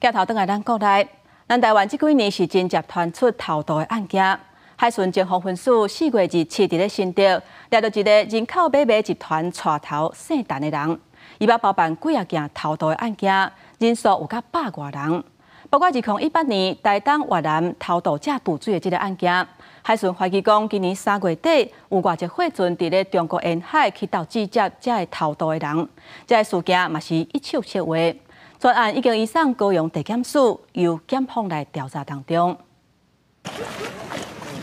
鏡頭轉來咱國內，咱台灣這幾年是真濟傳出偷渡的案件。海巡偵防分署4月27佇咧新竹，掠著一个人口買賣集團帶頭姓陳的人，伊捌包辦幾仔件偷渡的案件，人數有甲百外人。包括2018年台東越南偷渡者墮水的這个案件，海巡懷疑講，今年3月底有偌濟貨船佇咧中國沿海去鬥拒接這个偷渡的人，這个事件嘛是一手策劃。全案已經移送高雄地檢署，由檢方來調查當中。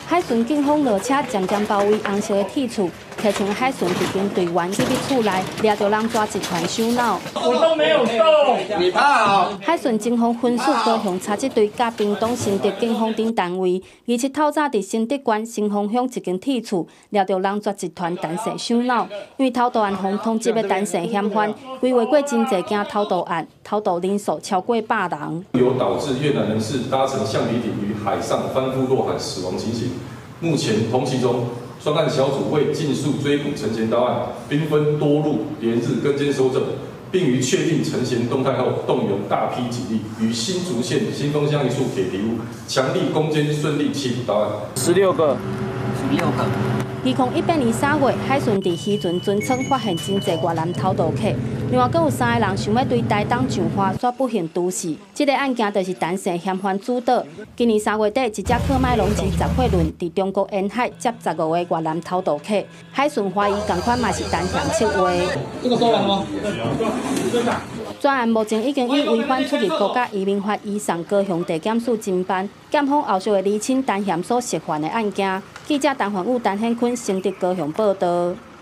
海巡警方落車漸漸包圍紅色的鐵厝，提槍海巡特警隊員入去厝內，掠著人蛇集團首腦。我都沒有動，你怕啊？海巡偵防分署高雄查緝隊佮屏東新竹警方等單位，27透早佇新竹縣新豐鄉一間鐵厝，掠著人蛇集團陳姓首腦。因為偷渡案予通緝的陳姓嫌犯，規劃過真濟件偷渡案，偷渡人數超過百人。有導致越南人士搭乘橡皮艇於海上翻覆落海死亡情形。目前同期中，專案小組為盡速追捕陳賢到案，兵分多路連日跟監搜證，並於確定陳賢動態後，動員大批警力於新竹縣新豐鄉一處鐵皮屋，強力攻堅，順利緝捕到案。16個，16個。2018年3月，海巡佇漁船船艙發現真濟越南偷渡客，另外閣有三个人想欲對台東彰化，煞不幸墜死。這个案件就是陳姓嫌犯主導。今年3月底，一隻喀麥隆籍雜貨輪佇中國沿海接15個越南偷渡客，海巡懷疑仝款嘛是陳嫌策劃。這個收完了嗎？專案目前已經以違反出入國家移民法移送高雄地檢署偵辦，檢方後續會釐清陳嫌所涉犯的案件。記者陳焕武、陳顯坤，新竹高雄報導。